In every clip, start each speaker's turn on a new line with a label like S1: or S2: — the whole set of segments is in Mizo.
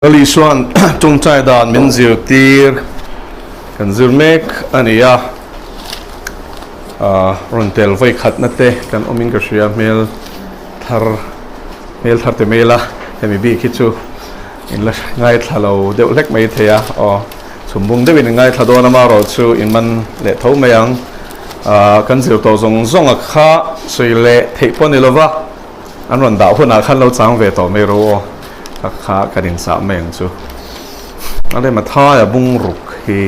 S1: Lal Isua'n tawngtai dan min zirtir kan zir mek a ni a, rawn tel vawi khatna te kan awmin ka hria hmel thar hmel thar te mai ila hemi bik hi chu in la ngaithla lo deuh hlek mai thei a aw chhum bung deuhin in ngaithla dawn a marawhchu in man leh tho mai ang kan zir tawh zawng zawng a kha sawi leh theih pawh ni lova. An rawn dah hunah khan lo chang ve tawh mai ro aw, ka kha kan insah mai ang chu. A lem a thaia bung ruk hi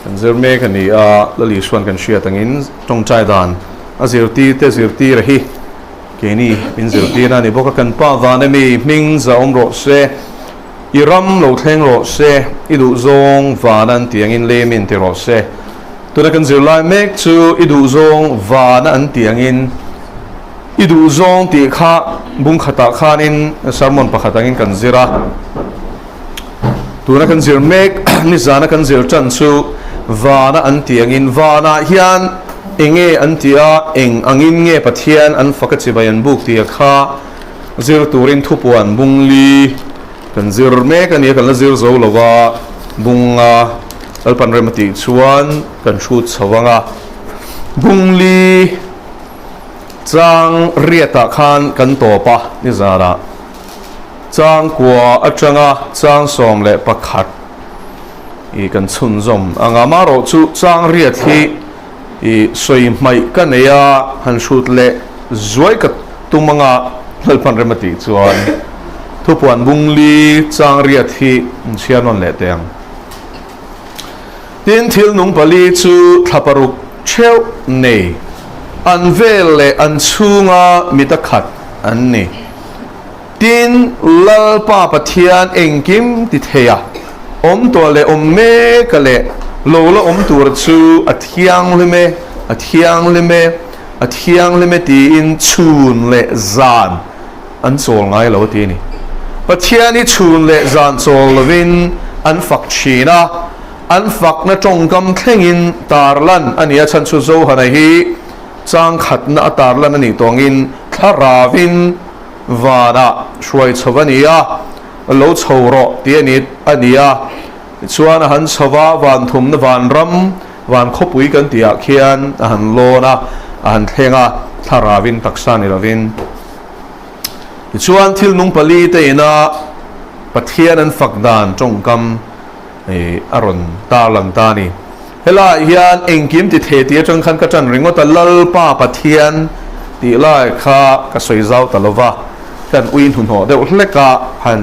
S1: kan zir mek a ni a, Lal Isua'n kan hriat angin tawngtai dan a zirtir te zirtir a hi keini min zirtir a ni bawk a, kan pa van ami hming za awm rawh se, i ram lo thleng rawh se, i duhzawng van an tih angin lem in ti rawh se. Tuna kan zirlai mek chu i duhzawng van an tih angin I duh zawng tih kha bung khatah khanin sermon pakhat angin kan zir a. Tuna kan zir mek nizana kan zir tan chu vana an tih angin vanah hian enge an tih a, eng angin nge Pathian an fak a chibai an buk tih kha zir turin thupuan bung li kan zir mek a nia, kan la zir zo lo a, bunga Lalpan rem a tih chuan kan hrut chho ang a. Bung li. Chang riatah khan kan tawp a, nizanah chang kua atanga chang 11 i kan chhunzawm ang a, amaherawhchu chang riat hi i sawi hmaih ka nei a, han hrut leh zuai ka tum anga Lalpan rem a tih chuan thupuan bungli chang riat hi an chhiar nawn leh teh ang. Tin, thil nung pali chu thla paruk theuh nei, an vel leh an chhunga mita khat an ni. Tin, Lalpa Pathian engkim ti thei a, awm tuah leh awm meka leh lo la awm tur chu a thianghlim e, a thianghlim e, a thianghlim e tiin chhun leh zan an chawl ngai lo ti a ni. Pathian hi chhun leh zan chawl lovin an fak thin a, an fakna tawngkam thlengin tarlan a ni a, chhan chu Johana hi chang khatna a tarlan a nih tawngin thlaravin vanah hruai chho a ni a, lo chho rawh tih a ni a ni a, tichuan a han chho va, van thumna vanram, van khawpui kan tihah khian a han lawn a, a han thleng a, thlaravin taksa ni lovin. Tichuan thil nung pali te ina Pathian an fak dan tawngkam a rawn tarlang ta a ni. Helaiah hian engkim ti thei tih atang khan ka tan ringawt a, Lalpa Pathian tih lai kha ka sawi zau ta lova, kan ui hnuhnawh deuh hlek a han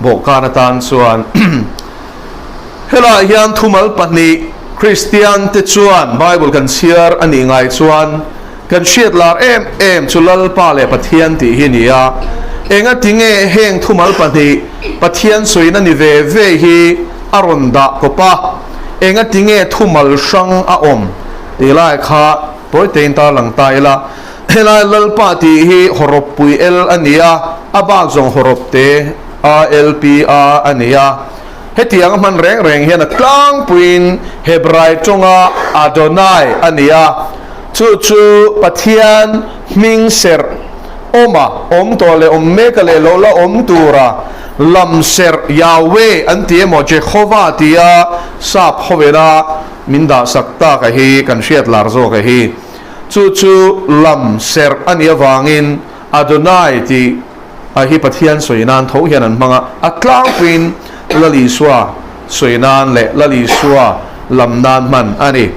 S1: bawhkan atan chuan helaiah hian thumal pahnih Kristian te chuan Bible kan chhiar a nih ngai chuan Kan hriat lar em em chu Lalpa leh Pathian tih hi ni a, engati nge heng thumal pahnih Pathian sawina ni ve ve hi a rawn dah kawp a, engati nge thumal hrang a awm tih lai kha tawi tein tarlang ta ila. Helai Lalpa tih hi hawrawp pui el a ni a, a bak zawng hawrawp te A L P A a ni a. Hetiang a hman reng reng hian a tlangpuiin Hebrai tawnga Adonai a ni a. Chu chu Pathian hming serh awma awm tawh leh awm meka leh lo la awm tura lam serh Yahweh an ti emaw Jehovah tia sap hovela min dahsak tak a hi kan hriat lar zawk a hi. Chu chu lam serh a nih avangin Adonai tih a hi Pathian sawi nan tho hian an hmang a, a tlangpuiin Lal Isua sawi nan leh Lal Isua lam nan hman a ni.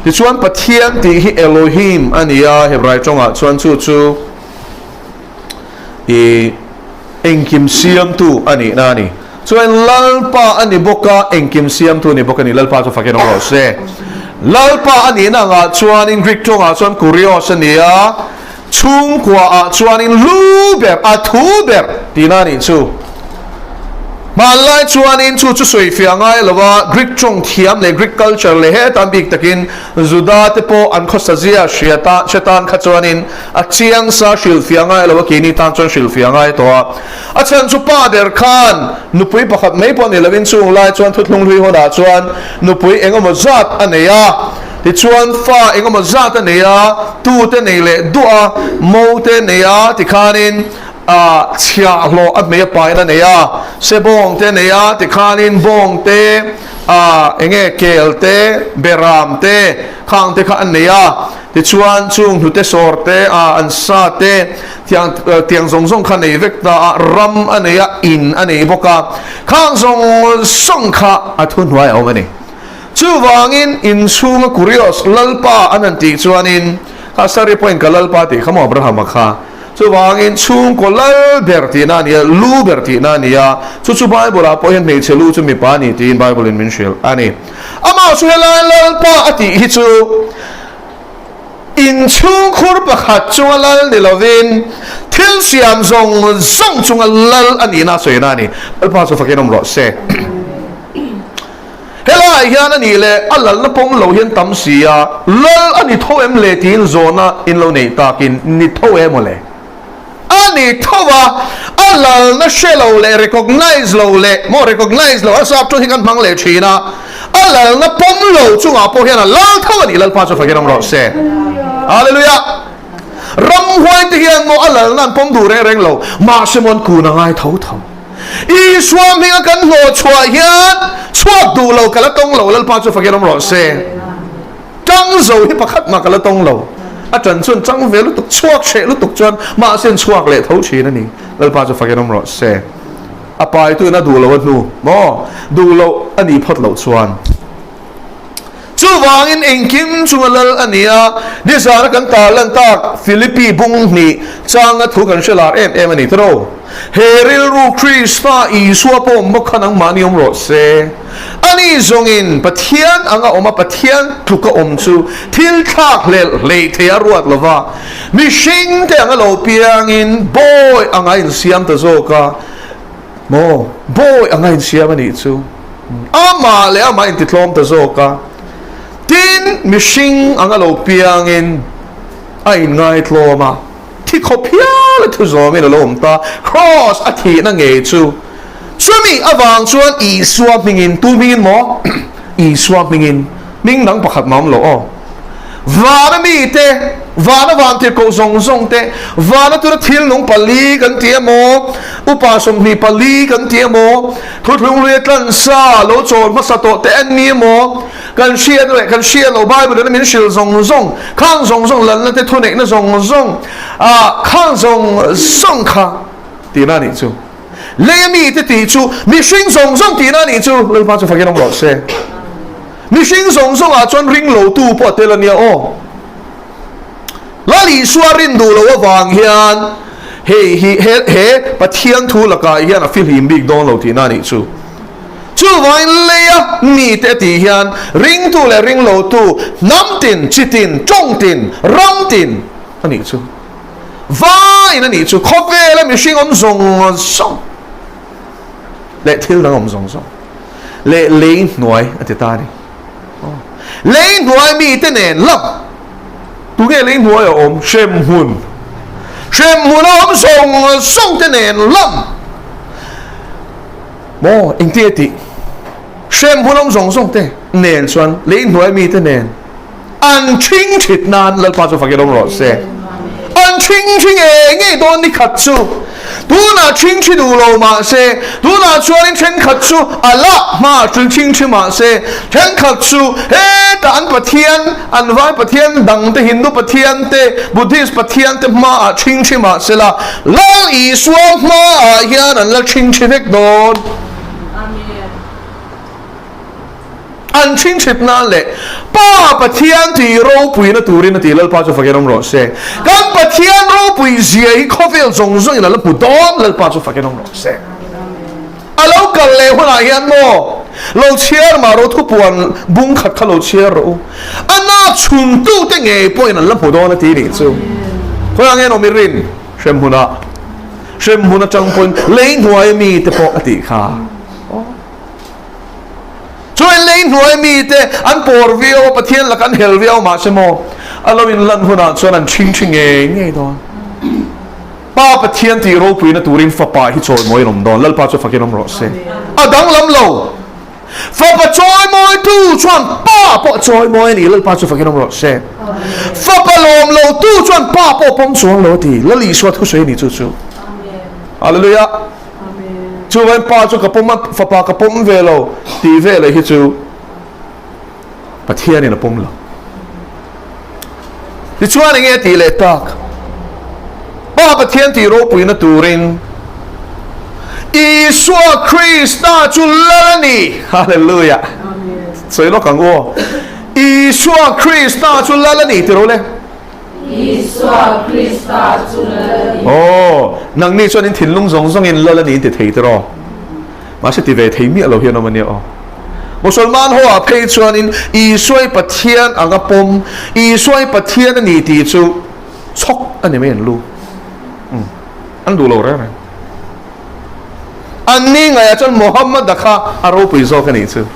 S1: Tichuan Pathian tih hi Elohim a ni a, Hebrai tawngah chuan chu chu i engkim siamtu a nihna a ni. Chuan Lalpa a ni bawk a, engkim siamtu a ni bawk a ni. Lalpa chu fakin awm rawh se. Lalpa a nihna angah chuanin Greek tawngah chuan Kurios a ni a, Chhungkua ah chuanin lu ber, a thu ber tihna a nih chu. Hmanlai chuanin chu chu sawifiah ngai lo a, Greek tawng thiam leh Greek culture leh hetan bik takin Juda te pawh an khawsa zia hria tan hre tan kha chuanin a chiang sa hrilhfiah ngai lo a, keini tan chuan hrilhfiah ngai tawh a. A chhan chu pa ber khan nupui pakhat mai pawh ni lovin chung lai chuan thuthlung hlui hunah chuan nupui engemaw zat a nei a. Tichuan fa engemaw zat a nei a, tute nei leh duh a, mo te nei a tikhanin Ah, chhiahhlawh a hmei a pain a nei a, sebawng te a nei a, tikhanin bawng te, ah, eng nge kel te, beram te, khang te kha a nei a, tichuan chung hnute sawr te, ah, an sa te, tiang, tiang zawng zawng kha a nei vek ta a, ram a nei a, in a nei bawk a, khang zawng zawng kha a thuhnuai a awm a ni. Chuvangin inchhunga Kurios Lalpa an han tih chuanin, kha Sari pawhin ka Lalpa tih kha maw Abrahama kha, Chuvangin chhungkaw lal ber tihna a ni a, lu ber tihna a ni a, chu chu Bible-ah pawh hian hmeichhe lu chu mipa a ni tiin Bible-in min hrilh a ni. Amah chu helai Lalpa a tih hi chu inchhungkhur pakhat chunga lal ni lovin thil siam zawng zawng chunga lal a nihna a sawina a ni. Lalpa chu fakin awm rawh se. Helaiah hian a nih leh a lalna pawm lo hian tam si a, lal a ni tho em le tiin zawhna in lo neih takin ni tho em aw le? A ni tho a, a lalna hre lo leh recognize lo leh maw recognize lo a sap chu hi kan hmang leh thin a, a lalna pawm lo chungah pawh hian a lal tho a nih Lalpa chu fakin awm rawh se. Hallelujah! Ramhuai te hian maw a lalna an pawm duh reng reng lo, mahse maw an kun a ngai tho tho. Isua hminga kan hlawh chhuah hian chhuak duh lo ka la tawng lo, Lalpa chu fakin awm rawh se. Tang zo hi pakhat mah ka la tawng lo. A tan chuan chang ve lutuk, chhuak hreh lutuk chuan mahse an chhuak leh tho thin a ni. Lalpa chu fakin awm rawh se. A paituin a duh lo a hnu maw? Duh loh a nih phawt loh chuan. Chuvangin engkim chunga lal a ni a, nizana kan tarlan tak Philippi bung hnih changa thu kan hre lar em em a ni tawh. He rilru Krista Isua pawh awm bawk kha nangmahni awm rawh se. Ani zawngin Pathian anga awm a, Pathian tluka awm chu thil thlak hlelh hleih thei a ruat lo va, mihring te anga lo piangin bawi anga insiam ta zawk a, Maw? Bawi anga insiam a nih chu. Amah leh amah intitlawm ta zawk a. Tin, mihring anga lo piangin a inngaitlawm a, thi khawp hial a thu zawmin a lo awm ta. Kraws a thihna ngei chu. Chumi avang chuan Isua hmingin, tu hmingin maw? Isua hmingin. Hming dang pakhat mah awm lo aw. Vana mite, vana vantirhkoh zawng zawng te, vana tura thil nung pali kan ti emaw, upa 24 kan ti emaw, thuthlung hlui a tlansa lo chawl hmasa tawh te an ni emaw, kan hriat leh kan hriat loh Bible in a min hrilh zawng zawng, khang zawng zawng lalna te thuneihna zawng zawng, ah khang zawng zawng kha tihna a nih chu. Lei a mite tih chu mihring zawng zawng tihna a nih chu, Lalpa chu fakin awm rawh se. Mihring zawng zawngah chuan ring lotu pawh a tel a nia aw. Lal Isua rin duh loh avang hian hei hi he he Pathian thu lakah hian a fihlim bik dawn lo tihna a nih chu. Chuvangin leia mite a tih hian ringtu leh ring lotu, hnam tin, chi tin, tawng tin, ram tin a nih chu. Vain a nih chu khawvela mihring awm zawng zawng leh thil dang awm zawng zawng leh lei hnuai a ti ta a ni. Lei hnuai mite nen lam tunge lei hnuai a awm hremhmun hremhmun a awm zawng zawng te nen lam maw engtin a tih hremhmun awm zawng zawng te nen chuan lei hnuai mite nen An ṭhing ṭhit nan Lalpa chu fakin awm rawh se. An ṭhing ṭhi ngei ngei dawn ni khat chu tunah ṭhing ṭhi duh lo mah se, tunah chuanin ṭhenkhat chu a lah hmaah ṭul ṭhing ṭhi mah se, ṭhenkhat chu hetah an Pathian, an vai Pathian dang te, Hindu Pathian te, Buddhist Pathian te hmaah ṭhing ṭhi mah se la, Lal Isua hmaah hian an la ṭhing ṭhi vek dawn. An ṭhinṭhit nan leh Pa Pathian tih ropuina turin a ti Lalpa chu fakin awm rawh se. Kan Pathian ropui zia hi khawvel zawng zawngin a la hmu dawn Lalpa chu fakin awm rawh se. A lo kal leh hunah hian maw lo chhiar mah rawh thupuan bung khat kha lo chhiar rawh u. A nak chhungtute ngei pawhin an la hmu dawn a ti nih chu. Khawiah nge an awm i rin? Hremhmunah. Hremhmun atang pawhin lei hnuai mite pawh a tih kha. Chuan lei hnuai mite an pawr viau a, Pathian laka an hel viau mahse maw, a lo inlan hunah chuan an ṭhing ṭhi ngei ngei dawn. Pa Pathian tih ropuina turin Fapa hi chawimawi an awm dawn, Lalpa chu fakin awm rawh se. A danglam lo. Fapa chawimawitu chuan Pa pawh chawimawi a ni, Lalpa chu fakin awm rawh se. Fapa lawm lotu chuan Pa pawh pawm chuang lo a ti, Lal Isua thusawi a ni chu chu. Hallelujah. Chuvain Pa chu ka pawm a, Fapa ka pawm ve lo tih veleh hi chu Pathianin a pawm lo. Tichuan enge a tih leh tak? Pa Pathian tih ropuina turin Isua Krista chu Lal a ni. Hallelujah. Sawi lawk ang u aw. Isua Krista chu Lal a ni ti ro le.
S2: Isua Krista chu Lal a ni.
S1: Aw, nangni chuan in thinlung zawng zawngin Lal a ni in ti thei tiraw? Mahse ti ve thei miah lo hian awm a nia aw. Musulman ho ah phei chuanin Isua i Pathian anga pawm, Isua i Pathian a ni tih chu chhawk a ni mai an lu. Umm, an duh lo reng reng. An ni ngaiah chuan Muhammad-a kha a ropui zawk a nih chu.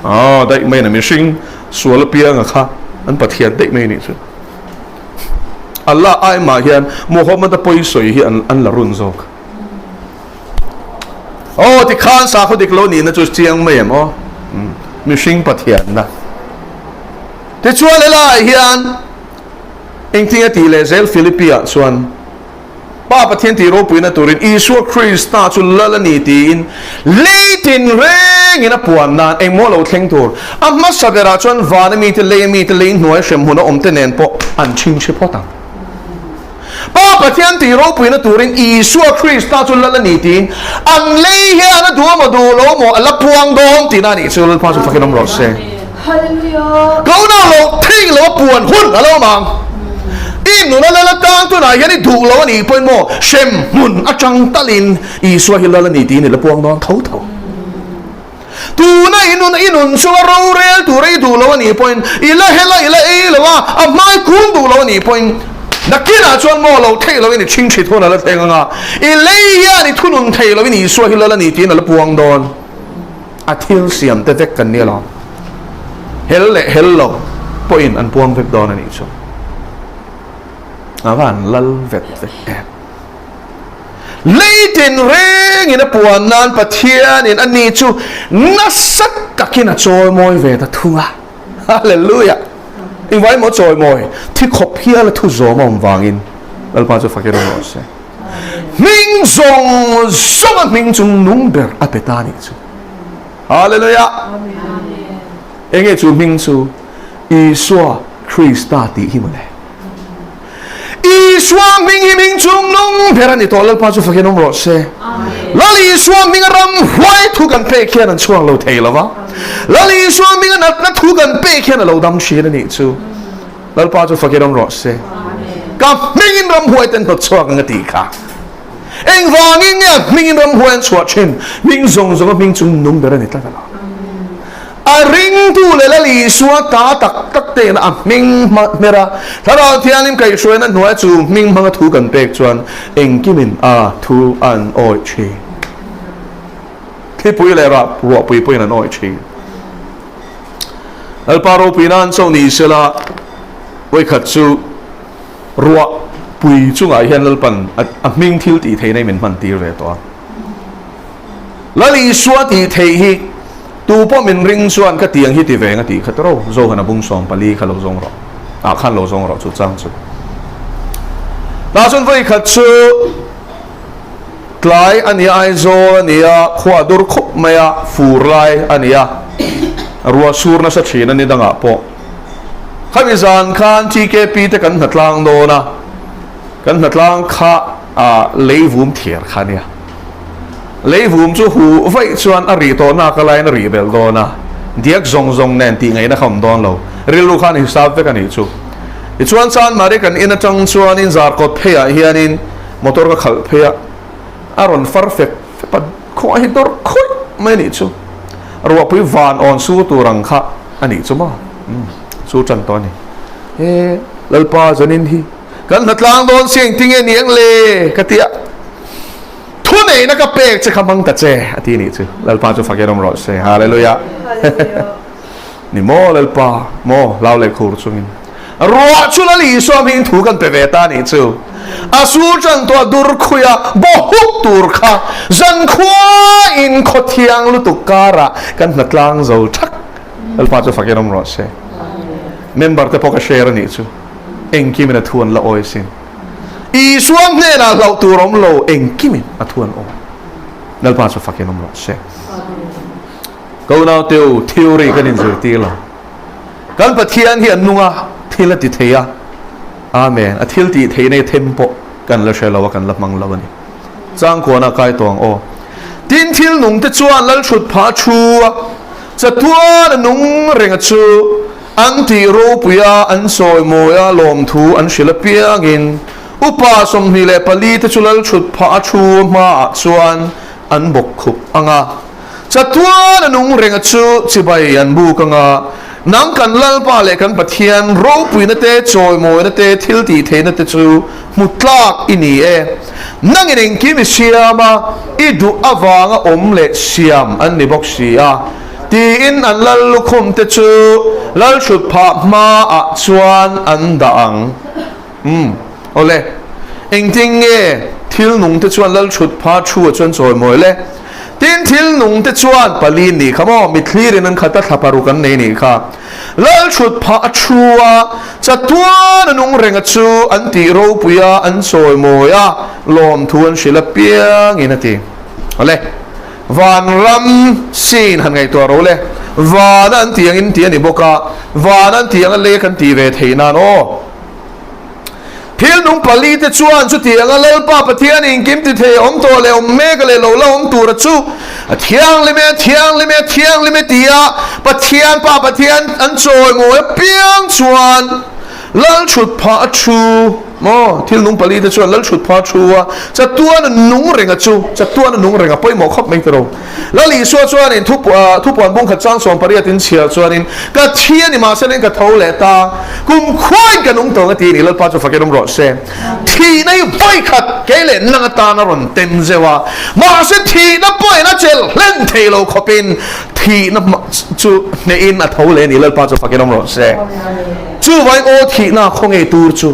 S1: Aw, daih mai na mihring sual apianga kha an Pathian daih mai a nih chu. Allah ai mah hian Muhammad-a pawi sawi hi an an la run zawk. Aw, tikhan sakhaw dik lo nihna chu chiang mai em aw? Mihring Pathianna. Tichuan helaiah hian engtin a tih leh zel Philippi-ah chuan Pa Pathian tih ropuina turin Isua Krista chu Lal a ni tiin lei tin rengin a puan nan engmaw lo thleng tur a hmasa berah chuan vana mite, lei mite, lei hnuai hremhmun a awmte nen pawh an chhingchhe phawt ang. Pa Pathian tih ropuina turin Isua Krista chu Lal a ni tiin an lei hian a duh amaw duh lo maw a la puang dawn tihna a nih chu Lalpa chu fakin awm rawh se. Ko na lo thei lo a puan hun a lo awm ang. I nuna Lal atang tunah hian i duh lo a nih pawhin maw hrem hmun atang talin Isua hi Lal a ni tiin i la puang dawn tho tho. Tuna i nun i nun chunga rorel tura i duh lo a nih pawhin, i la hel a, i la ei lo a, a hmai kun duh lo a nih pawhin, nakinah chuan maw lo theih loin i chhingchhit hun a la thleng ang a, i lei hian i thunun thei loin Isua hi Lal a ni tiin a la puang dawn. A thil siam te vek kan ni alawm. Hel leh hel lo pawhin an puang vek dawn a nih chu. A va han lal vet vek em. Lei tinrengin a puan nan Pathianin ani chu nasa takin a chawimawi ve ta thung a. Hallelujah! Engvai maw chawimawi? Thi khawp hial a thu zawm a awm vangin Lalpa chu fakir awm rawh se. Hming zawng zawng a hming chung nung ber a pe ta anih chu. Hallelujah! Enge chu hming chu? Isua Krista tih hi mawle. Isua hming hi hming chung nung ber a ni tawh, Lalpa chu fakin awm rawh se. Lal Isua hminga ram huai thu kan pek hian an chhuak lo thei lo va, Lal Isua hminga natna thu kan pek hian a lo dam thin a nih chu. Lalpa chu fakin awm rawh se. Ka hmingin ram huai ten hnawt chhuak ang a tih kha. Engvangin nge a hmingin ramhuai an chhuah thin? Hming zawng zawnga hming chung nung ber a ni tlat a lo. A ringtu leh Lal Isua ta tak tak tein a hming hmer a, Thlarau Thianghlim kaihhruaina hnuaia chu hming hmanga thu kan pek chuan engkimin a thu an awih thin. Thlipui leh rah ruahpui pawhin an awih thin. Lalpa ropuina an chauh ni sela, vawikhat chu Ruah pui chungah hian Lalpan a hming thil tih theihna hi min hman tir ve tawh a. Lal Isua tih theih hi tu pawh min ring chuan ka tiang hi ti ve ang a tih kha tawrh Zohana bung 14 kha lo zawng rawh ah khan lo zawng rawh chu chang chu. Tah chuan vawi khat chu tlai a nia Aizawl a nia khua dur khup mai a fur lai a nia ruah sur nasa thin a ni dangah pawh. Khami zan khan TKP te kan hnatlang dawn a, kan hnatlang kha ah leivum thiar kha nia. Leivum chu huh vaih chuan a rih tawh nak a laiin a rih belh dawn a, diak zawng zawng nen tih ngaihna kha awm dawn lo. Rilru khan hisap vek a nih chu. Tichuan Chanmari kan in atang chuanin Zarkawt pheiah hianin motor ka khalh phei a, a rawn far fep fep a, khawngaih hi dawrh khawih mai a nih chu. Ruahpui van awn sur tur ang kha. A nih chu maw? Umm, chu tan tawh a ni. He Lalpa zanin hi kan hnatlang dawn si engtin nge ni ang le? Ka ti a, thu neihna ka pek che kha hmang ta che a ti nih chu. Lalpa chu fakin awm rawh se. Hallelujah. Ni maw Lalpa, maw hlau leh khur chungin ruah chu Lal Isua hming thu kan pe ve ta nih chu. A sur tan tawh a dur khui a, baw huk tur kha zankhua in khaw thiang lutuk karah kan hnatlang zo thak. Lalpa chu fakin awm rawh se. Member te pawh ka share a nih chu. Engkim in a thu an la awi sin. Isua hnenah hlauh tur awm lo engkimin a thu an awm. Lalpa chu fakin awm rawh se. Ka unaute u, theory kan inzirtir lo. Kan Pathian hi a nung a, thil a ti thei a. Amen. A thil tih theihna hi them pawh kan la hre lo a, kan la hmang lo a ni. Changkuana kai tawh ang aw. Tin, thil nung te chuan Lalthut phah a thu a, chatuan a nung reng a chu an tih ropui a, an sawi mawi a, lawmthu an hrilh apiangin upa 24 te chu Lalthut phah a thu hmaah chuan an bawk khup ang a. Chatuan a nung reng a chu chibai an buk ang a, nang kan Lalpa leh kan Pathian ropuina te, chawimawina te, thil tih theihna te chu hmu tlak i ni e. Nangin engkim i siam a, i duh avanga awm leh siam an ni bawk si a, tiin an lal lukhum te chu Lalhrut phah hmaah chuan an dah ang. Umm, awle. Engtin nge thil nung te chuan Lalhrut phah thu ah chuan chawimawi le? Tin, thil nung te chuan pali nih kha maw? Mithlirin an khat a, thla paruk an nei nih kha. Lalthut phah a thu a, chatuan a nung reng a chu an tih ropui a, an chawimawi a, lawmthu an hrilh apiangin a ti. Awle, vanram sin han ngaihtuah ro le. Vana an tih angin tih a ni bawk a, vana an tih anga lei kan tih ve theih nan aw. Thil nung palite chuan chutianga Lalpa Pathian engkim ti thei a awm tawh leh awm mek leh lo la awm tura chu a thianghlim e, a thianghlim e, a thianghlim e tia Pathian Pa Pathian an chawimawi apiang chuan Lalthut phah a thu maw? Thil nung palite chuan Lalthut phah a thu a, chatuan a nung reng a chu, chatuan a nung reng a pawimawh khawp mai tiro. Lal Isua chuanin thupuan bung khat chang 18 in chhiar chuanin, Ka thi a ni mahse ka tho leh ta, kum khuain ka nung tawng a ti a ni, Lalpa chu fakin awm rawh se. Thihna hi vawi khat kei leh nang atan a rawn tem zeuh a, mahse thihna pawhin a chelh hlen thei lo khawpin thihna chu hnehin a tho leh a ni, Lalpa chu fakin awm rawh se. Chuvangin aw thihna khaw ngei tur chu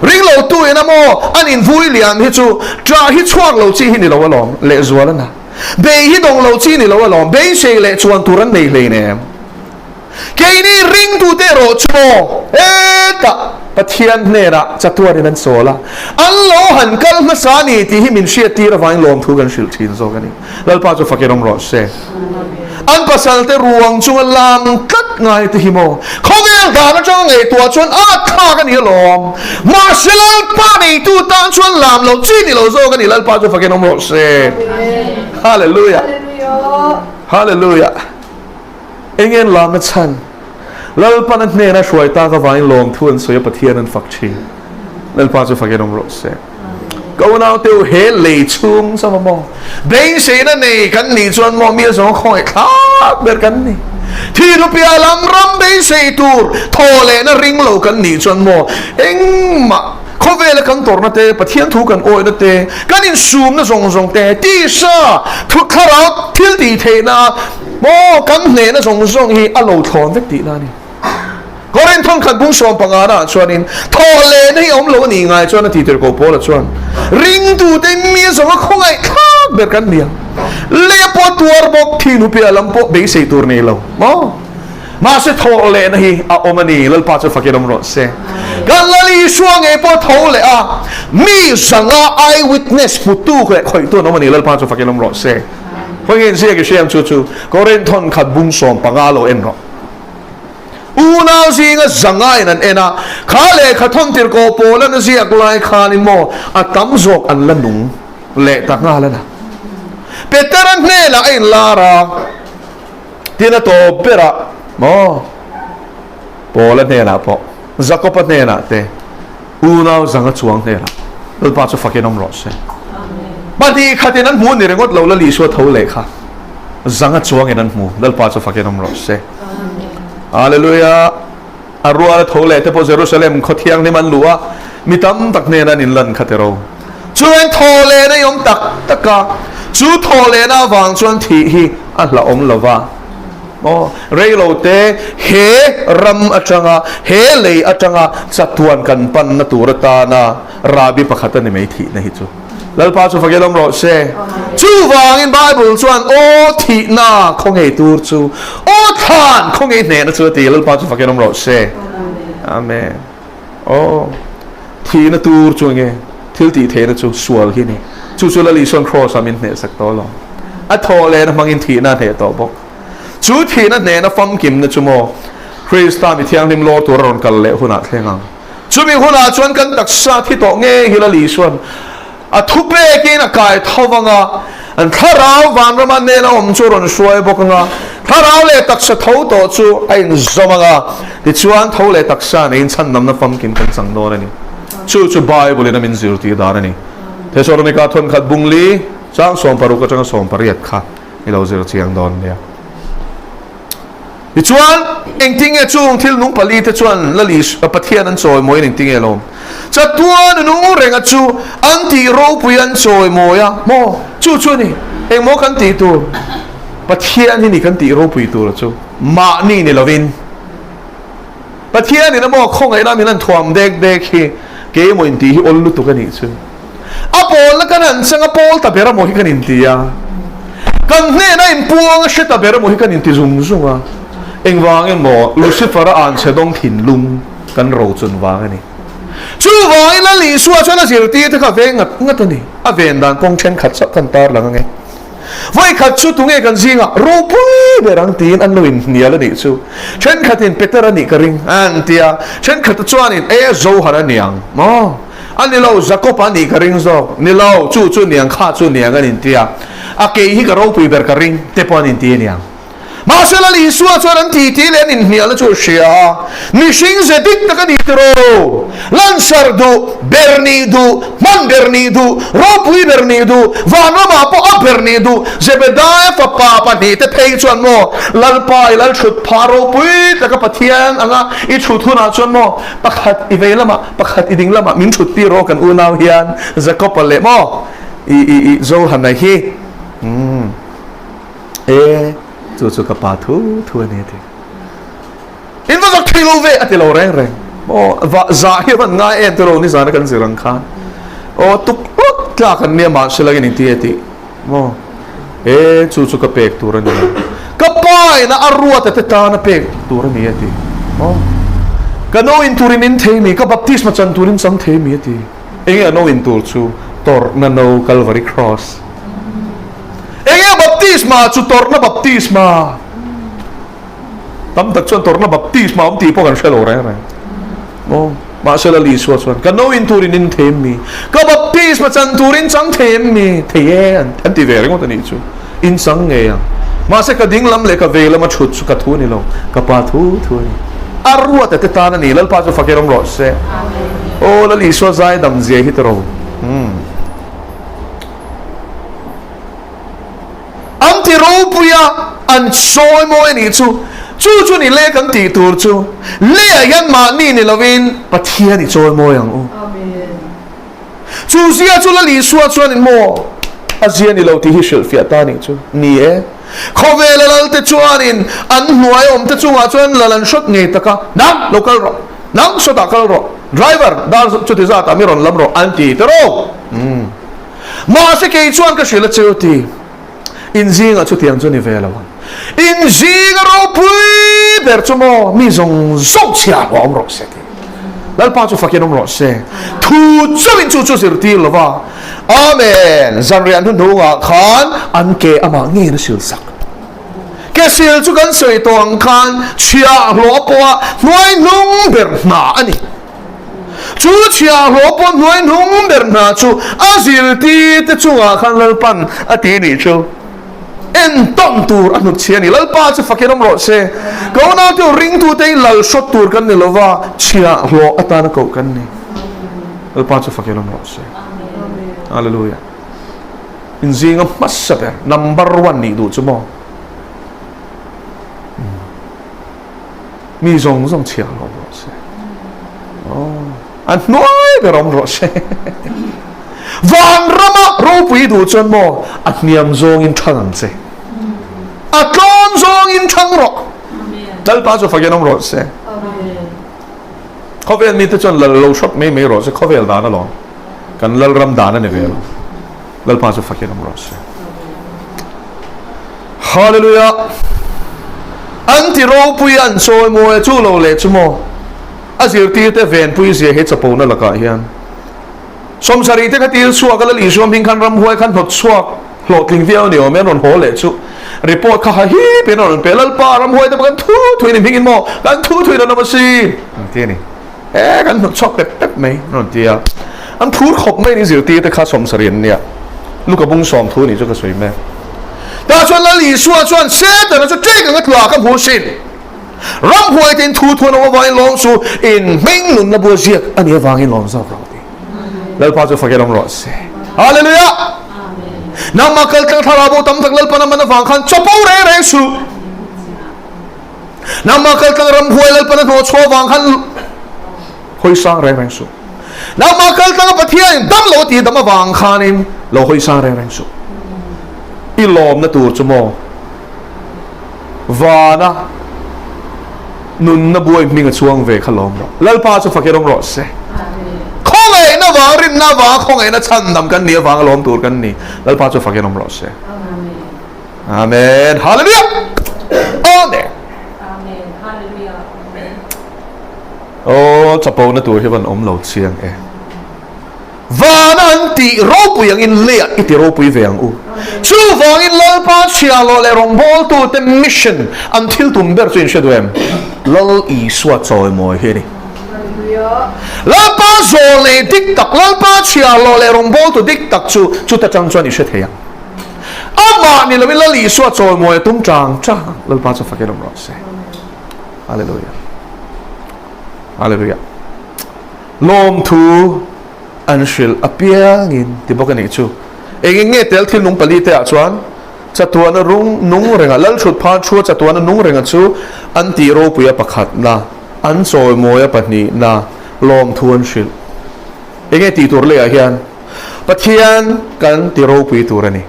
S1: ring lo tu in a maw an invui lian hi chu ṭah hi chhuak lo chi hi ni lo alawm lehzual a na. Bei hi dawng lo chi ni lo alawm, beisei leh chuan tur an nei hleinem. Keini ringtute erawh chu maw hetah Pathian hnenah chatuanin an sawl a, an lo han kal hmasa a ni tih hi min hriattir avangin lawmthu kan hrilh thin zawk a ni. Lalpa chu fakin awm rawh se. An pasalte ruang chunga lam tlat ngai te hi maw khawvel dan atanga ngaihtuah chuan a thlak a ni alawm. Mahse Lalpa neitu tan chuan lam loh chi ni lo zawk a ni. Lalpa chu fakin awm rawh se. Hallelujah. Hallelujah. Eng en lamna chhan Lalpan a hnena hruai tak avangin lawmthu an sawi a Pathian an fak thin. Lalpa chu fakin awm rawh se. Ka unaute u he lei chhung chauh a maw? Beiseina nei kan nih chuan maw mi a zawng khawngaih thlak ber kan ni. Thi rupia lam ram beisei tur thaw lehna ring lo kan nih chuan maw engmah khawvela kan tawrhna te, Pathian thu kan awihna te, kan insumna zawng zawng te, tisa thu thlarau thil tih theihna maw kan hnehna zawng zawng hi a lo thlawn vek tihna a ni. Korin thawnkhat bung 15 ah chuanin thawh lehna hi a awm lo a nih ngai chuan a ti tir ko Paula chuan ringtute mi zawng a khawngaih thlak ber kan ni ang. Lei a pawh tuar bawk thin hupia lam pawh beisei tur nei lo maw? Mahse thawh lehna hi a awm a ni, Lalpa chu fakin awm rawh se. Kan Lal Isua ngei pawh tho leh a, mi zanga eye witness hmutu leh khawihtu an awm a ni, Lalpa chu fakin awm rawh se. Khawnge inziak i hriam chu chu Korin thawnkhat bung 15 lo en rawh. Unau zinga zangain an en a, kha lehkha thawntir kawh pawl an ziak lai khanin maw a tam zawk an la nung leh ta nghal a na. Petera hnenah a inlar a, tin a tawp berah maw Paula hnenah pawh, Jakoba hnenah te, unau zanga chuang hnenah Lalpa chu fakin awm rawh se. Pahnih khatin an hmu ni ringawt lo Lal Isua tho leh kha zanga chuangin an hmu Lalpa chu fakin awm rawh se. Hallelujah. A rual a tho leh te pawh Jerusalem khaw thianghlim an luh a, mi tam tak hnena an inlan kha tiro. Chuan thaw lehna i awm tak tak a, chu thaw lehna avang chuan thih hi a hlauhawm lo va. Aw, reilo te he ram atanga, he lei atanga chatuan kan panna tur atana rabi pakhat a ni mai thihna hi chu. Lalpa chu fak elawm rawh se. Chuvangin Bible chuan aw thihna khaw ngei tur chu, aw thlan khaw ngei hnehna chu a ti. Lalpa chu fak elawm rawh se. Amen. Aw thihna tur chu enge? Thil tih theihna chu sual hi a ni. Chu chu Lal Isua'n Kraws-ah min hnehsak tawh lo. A thawh lehna hmangin thihna a hneh tawh bawk. Chu thihna hnehna famkimna chu maw Krista mi thianghlim lawr tur a rawn kal leh hunah thleng ang. Chumi hunah chuan kan taksa thi tawh ngei hi Lal Isua'n a thupekin a kai tho vang a, an thlarau vanrama nena awm chu a rawn hruai bawk ang a, thlarau leh taksa tho tawh chu a inzawm ang a, tichuan tho leh taksa neiin chhandamna famkim kan chang dawn a ni. Chu chu Bible-in a min zirtir dan a ni. Thesalonika thawnkhat bungli chang 60 atanga 18 kha i lo zir chiang dawn nia. Tichuan, engtinge chung thil nung palite chuan Lali Pathian an chawimawiin engtinge lawm? Chatuan nung renga chu an tih ropui an chawimawi a maw? Chu chu a ni. Engmaw kan tih tur? Pathian hi ni kan tih ropui tur chu mahni ni lovin. Pathianin a maw khawngaihna min han thuam dek dek hi keimawh intih hi awl lutuk a nih chu. A pawlna kan han chang a, pawl ta ber amaw hi kan inti a, kan hnena inpuang a hre ta ber amaw hi kan inti zung zung a, engvangin maw Lucifer-a anchhe dawng thinlung kan rochun vang a ni. Chuvangin Lal Isua chuan a zirtirte kha a veng ngat ngat a ni. A ven dan kawng thenkhat chauh kan tarlang ange. Vawikhat chu tunge kan zingah ropui ber ang tiin an lo inhnial a nih chu. Thenkhatin Peter a nih ka ring an ti a, thenkhat chuanin e Zohar a niang maw? A ni lo, Jakob a nih ka ring zawk. Ni lo, chu chu niang, kha chu niang an inti a. A kei hi ka ropui ber ka ring te pawh an inti a niang. Mahse Lal Isua chuan an titi leh an inhnialna chu a hria a, Mihring ze dik tak a ni tiraw? Lansar duh, ber nih duh, hman ber nih duh, ropui ber nih duh, vanramah pawh a ber nih duh, Zebedaia fapa pahnihte phei chuan maw Lalpa i lal thut phah ropui taka Pathian anga i thut hunah chuan maw Pakhat i vei lamah, pakhat i ding lamah min thut tir rawh kan unau hian Jacob-a leh maw i i i Johana hi umm e chu chu ka pa thu thu a ni a ti. In va zak thei lo ve a ti lo reng reng maw va zah hi a van ngai em tiraw nizana kan zir ang khan aw tuk lut tlak an nia mahse langin inti a ti maw e chu chu ka pek tur a ni a ka pa ina a ruat a te tan a pek tur a ni a ti maw ka no in turin in thei mi ka baptisma chan turin chang thei mi a ti enge a no in tur chu tawrhna no Calvary cross enge baptisma chu tawrhna baptisma Tam tak chuan tawrhna baptisma awm tih pawh kan hre lo reng reng. Maw? Mahse Lal Isua chuan, Ka no in turin in thei em mi? Ka baptisma chan turin chang thei em mi? Thei e, an ti ve ringawt a nih chu. In chang ngei ang. Mahse ka ding lam leh ka vei lama thut chu ka thu a ni lo, ka pa thu thu a ni. A ruat a te tan a ni. Lalpa chu fakir awm rawh se. Aw Lal Isua zaidam zia hi tiraw. Umm. An ti ropui a, an sawi mawi a nih chu. Chu chu ni le kan tih tur chu, leiah hian mahni ni lovin Pathian i chawi mawi ang u. Chu zia chu Lal Isua chuanin maw a zia ni lo tih hi hrilhfiah ta a nih chu. Ni e, khawvela Lalte chuanin an hnuai awmte chungah chuan lal an hrawt ngei tak a, Nang lo kal rawh, nang sawtah kal rawh, driver dar chuti zatah mi rawn lam rawh an ti ta rawh. Mahse kei chuan ka hrilh a che u ti, in zingah chutiang chu ni ve lo ang. In zinga ropui ber chu maw mi zawng zawng chhia hlawh awm rawh se ti. Lalpa chu fakin awm rawh se. Thu chauhin chu chu zirtir lo va. Amen. Zanriah hnuhnungah khan an ke amah ngeiin a silsak. Ke sil chu kan sawi tawh ang khan chhia hlawh pawha hnuai hnung ber hna a ni. Chu chhiahhlawh pawh hnuai hnung ber hna chu a zirtirte chungah khan Lalpan a ti nih chu entawn tur a hnut chhi a ni. Lalpa chu fakin awm rawh se. Ka unaute u ringtute hi lal hrawt tur kan ni lova, chhiahhlawh atana koh kan ni. Lalpa chu fakin awm rawh se. Hallelujah. Inzinga hmasa ber number one nih duh chu maw? Mi zawng zawng chhiah hlawm rawh se. Aw, a hnuai ber awm rawh se. Vanrama ropui duh chuan maw a hniam zawngin thang ang che. A tlawm zawngin thang rawh. Lalpa chu fakin awm rawh se. Khawvel mite chuan lal lo hrawt mai mai rawh se, khawvel dan alawm. Kan lalram dan a ni ve lo. Lalpa chu fakin awm rawh se. Hallelujah! An ti ropui a, an chawi mawi a, chu lo leh chu maw? A zirtirte venpui zia he chapona lakah hian. Sawmsarih te kha til chhuak a Lal Isua hming khan ramhuai khan hnawt chhuak hlawhtling viau a ni awm e, an rawn haw leh chu report kha ha hip in a rawn pe, Lalpa ramhuai te pawh kan thu thuin i hming in maw kan thu thuin an awm a si an ti a ni. E kan hnawt chhuak pep pep mai an rawn ti a, an phur khawp mai ni zirtir te kha sawmsarih an nia, Luka bung sawm thu nih chu ka sawi mek. Tah chuan Lal Isua chuan Setana chu ṭek anga tluah ka hmu sin. Ramhuai te in thu thuan awm avangin lawm chu in hming nunna bua ziak a nih avangin lawm zawk rawh ti. Lalpa chu fakin awm rawh se. Hallelujah! Nangmah kal tlang thlarau bo tam tak Lalpan a man avang khan chapo reng reng suh. Nangmah kal tlang ramhuai Lalpan a hnawh chhuah avang khan hawi sang reng reng suh. Nangmah kal tlanga Pathianin dam lo a tih dam avang khanin lo hawi sang reng reng suh. I lawmna tur chu maw? Vana nunna buai hming a chuang ve kha lawm rawh. Lalpa chu fakir awm rawh se. Khawngaihna vang, rinna vanga khawngaihna chhandam kan nih avanga lawm tur kan ni. Lalpa chu fakir awm rawh se. Amen. Hallelujah. Amen.
S2: Amen. Hallelujah.
S1: Oh, chapo na tur hi van awm lo chiang e. Vana an tih ropui angin leiah i ti ropui ve ang u. Chuvangin Lalpa chhiahhlawh leh rawngbawltute mission, an thil tum ber chu in hre duh em? Lal Isua chawimawi hi a ni. Lalpa zawlnei dik tak, Lalpa chhiahhlawh leh rawngbawltu dik tak chu chuta tang chuan i hre thei ang. Amah ni loin Lal Isua chawimawi a tum chang chang. Lalpa chu fakin awm rawh se. Hallelujah. Hallelujah. Lawmthu an hrilh apiangin ti bawk a nih chu. Engin nge tel thil nung pali te ah chuan chatuana rung nung renga Lalthut phan thua chatuana nung renga chu an tih ropui a pakhatna, an chawimawi a pahnihna lawmthu an hrilh. Enge tih tur leiah hian Pathian kan ti ropui tur a ni.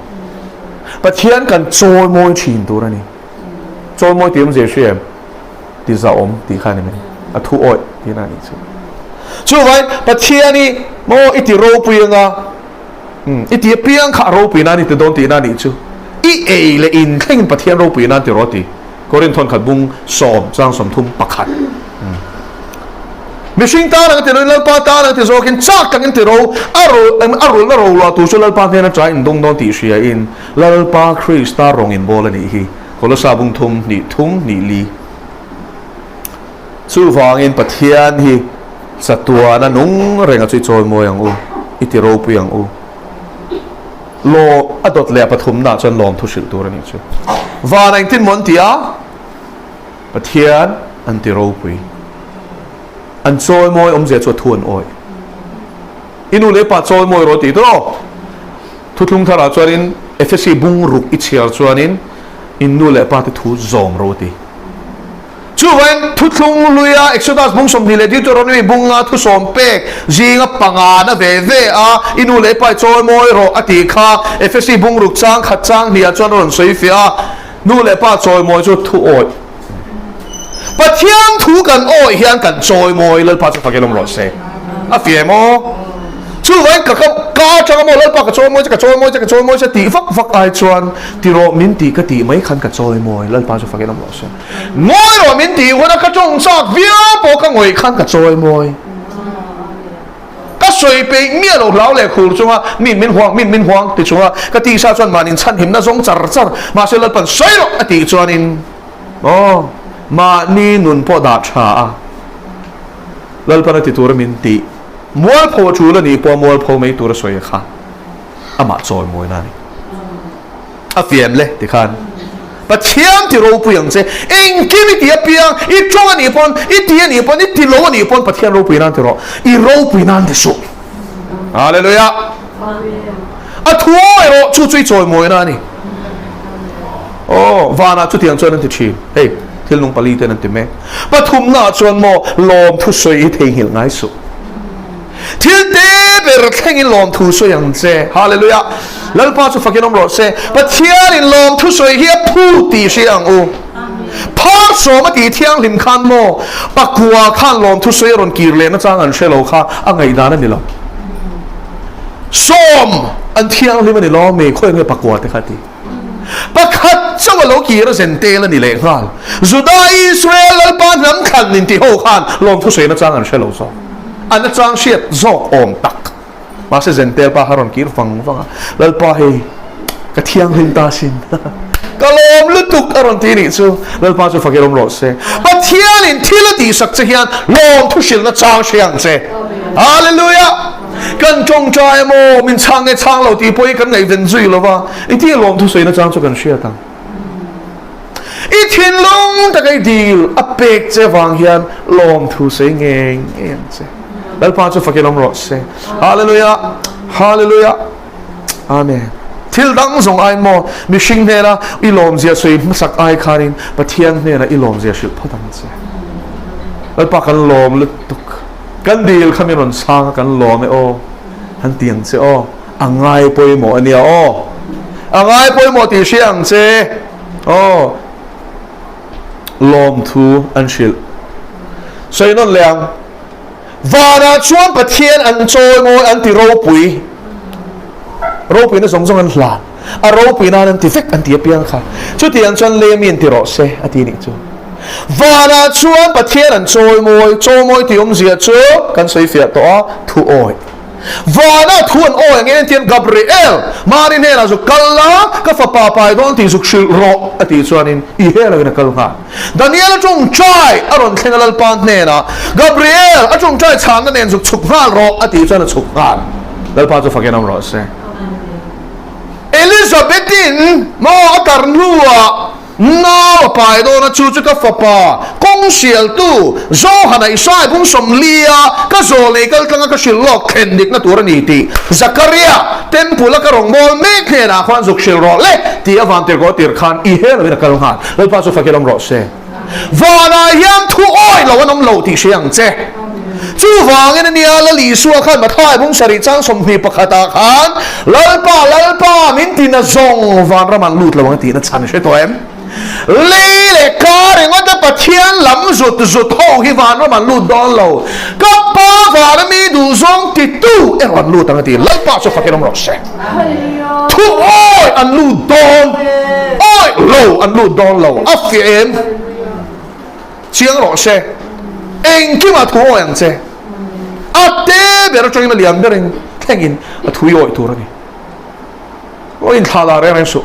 S1: Pathian kan chawimawi thin tur a ni. Chawimawi tih awmzia hria em? Ti zahawm tih kha a ni mai. A thu awih tihna a nih chu. Chuvangin Pathian i maw i ti ropui anga i ti apiang kha a ropui nan i ti dawn tihna a nih chu. I ei leh in thlengin Pathian ropui nan ti rawh a ti. Korinth thawnkhat bung sawm chang 31. Mihring tan ang ti loin Lalpa tan ang ti zawkin chak takin ti ro a ro a rulna ro luah tur chu Lalpa hnena ṭai in dawng dawn tih hria in Lalpa Krista rawng in bawl a nih hi. Kolosa bung thum hnih thum hnih li. Chuvangin Pathian hi chatuana nung renga chu i chawimawi ang u, i ti ropui ang u. Law a dawt leh a pathumnaah chuan lawm thu hrilh tur a nih chu. Van engtin maw an ti a? Pathian an ti ropui. An chawimawi awmzia chu a thu an awih. I nu leh pa chawimawi rawh tih tur aw. Thuthlung tharah chuanin Efesi bung ruk i chhiar chuanin in nu leh pa te thu zawm ro a ti. Chuvangin thuthlung luia Exodus bung 20 leh Deuteronomy bunga thu sawm pek zinga pangana ve ve a i nu leh pa i chawimawi rawh a tih kha Efesi bung ruk chang khat chang hniah chuan a rawn sawi fiah a, nu leh pa chawimawi chu thu awih. Pathian thu kan awih hian kan chawimawi Lalpa chu fakin awm rawh se. A fiah em aw? Chuvangin ka ka ka atanga maw Lalpa ka chawimawi che ka chawimawi che ka chawimawi che tih vak vak ai chuan ti rawh min tih ka tih mai khan ka chawimawi Lalpa chu fakin awm rawh se. Ngawi rawh min tih huna ka tawng chak viau pawh ka ngawih khan ka chawimawi. Ka sawi peih miah lo hlau leh khur chunga min min huang min min huang ti chunga ka tisa chuan mahni chhanhimna zawng char char mahse Lalpan sawi rawh a tih chuanin Aw, mahni nun pawh dah tha a, Lalpan a ti tura min tih mualpho a tul a nih pawh mualpho mai tura sawi a kha amah chawimawi na a ni. A fiam le tikhan Pathian ti ropui ang che, engkim i ti apiang, i tawng a nih pawn, i ti a nih pawn, i ti lo a nih pawn Pathian ropui nan ti rawh, i ropui nan ti suh. Hallelujah! A thu erawh chu chu i chawimawi na a ni. Aw, vanah chutiang chuan an ti thin. Hei, thil nung pali ten an ti mek. Pathumnaah chuan maw lawmthu sawi hi theihnghilh ngai suh. Thil te ber thlengin lawmthu sawi ang che. Hallelujah! Lalpa chu fakin awm rawh se. Pathianin lawmthu sawi hi a phu tih hria ang u. Phar sawm a tih thianghlim khan maw pakua khan lawmthu sawi a rawn kir lehna chang an hre lo kha a ngaihdan a ni lo. Sawm an thianghlim a ni lo mi khawi nge pakua te kha ti. Pakhat chauh a lo kir a zen tel a ni leh nghal. Juda Israel Lalpa hnam thlan in ti ho khan lawmthu sawi na chang an hre lo zawk. An a chang hriat zawk awm tak. Mahse Zentel pa kha a rawn kir vang vang a, Lalpa hei, ka thianghlim ta sin. Ka lawm lutuk a rawn ti nih chu. Lalpa chu fakir awm rawh se. Pathianin thil a tihsak che hian lawm thu hrilhna chang hre ang che. Hallelujah! Kan tawngtai emaw min chhang nge chhang lo tih pawh hi kan ngaihven zui lo va, engtin nge lawm thu sawina chang chu kan hriat ang? I thinlung taka i dil a pek che vang hian lawm thu sawi ngei ngei ang che. Lalpa chu fakin awm rawh se. Hallelujah! Hallelujah! Amen. Thil dang zawng ai maw mihring hnena i lawmzia sawi hmasak ai khanin Pathian hnena i lawmzia hrilh phawt ang che. Lalpa kan lawm lutuk. Kan dil kha min rawn chhang a kan lawm e aw. Han ti ang che aw. A ngai pawimawh a nia aw. A ngai pawimawh tih hria ang che aw. Lawmthu an hrilh. Sawi nawn leh ang. Vanah chuan Pathian an chawimawi an ti ropui. Ropuina zawng zawng an hlan. A ropui nan an ti vek an ti apiang kha. Chutiang chuan lei ami an ti rawh se a ti nih chu. Vanah chuan Pathian an chawimawi, chawimawi tih awmzia chu kan sawi fiah tawh a, thu awi. Vana thu an awi angin entian Gabriel, Mari hnenah zuk kal la, ka fapa pai dawn tih zuk hrilh rawh a tih chuanin i hel loin a kal nghal. Daniel a tawngtai a rawn thleng a Lalpa hnenah, Gabriel, a tawngtai chhanna nen zuk chhuk nghal rawh a tih chuan a chhuk nghal. Lalpa chu fakin awm rawh se. Elizabeth-in maw a tar hnuah Nau a pai dawn a, chu chu ka fapa, kawng sialtu, Johana Isai bung sawmlia ka zawl nei kal tlanga ka hrilh lawk thlen dikna tur a ni tih Zakaria temple a ka rawngbâwl mek hnenah khuan zuk hrilh rawh le tih a van tirhkaw tir khan i he loin a kal nghal. Lalpa chu fakir awm rawh se. Vanah hian thu awi lo an awm lo tih hria ang che. Chuvangin a nia, Lal Isua khan Mathai bung sarih chang 21 ah khan, Lalpa, Lalpa, min tina zawng vanram an lut lo ang a tihna chhan hre tawh em? Lei leh ka ringawt a Pathian lam zut zut ho hi vanram an lut dawn lo. Ka Pa vana mi duhzawng titu erawh an lut ang a ti. Lalpa chu fakin awm rawh se. Thu awi an lut dawn, awi lo an lut dawn lo. A fiah em? Chiang rawh se. Engkimah thu awi ang che. A te ber atangin a lian berin thlengin a thu i awih tur a ni. Aw inthlah lah reng reng suh.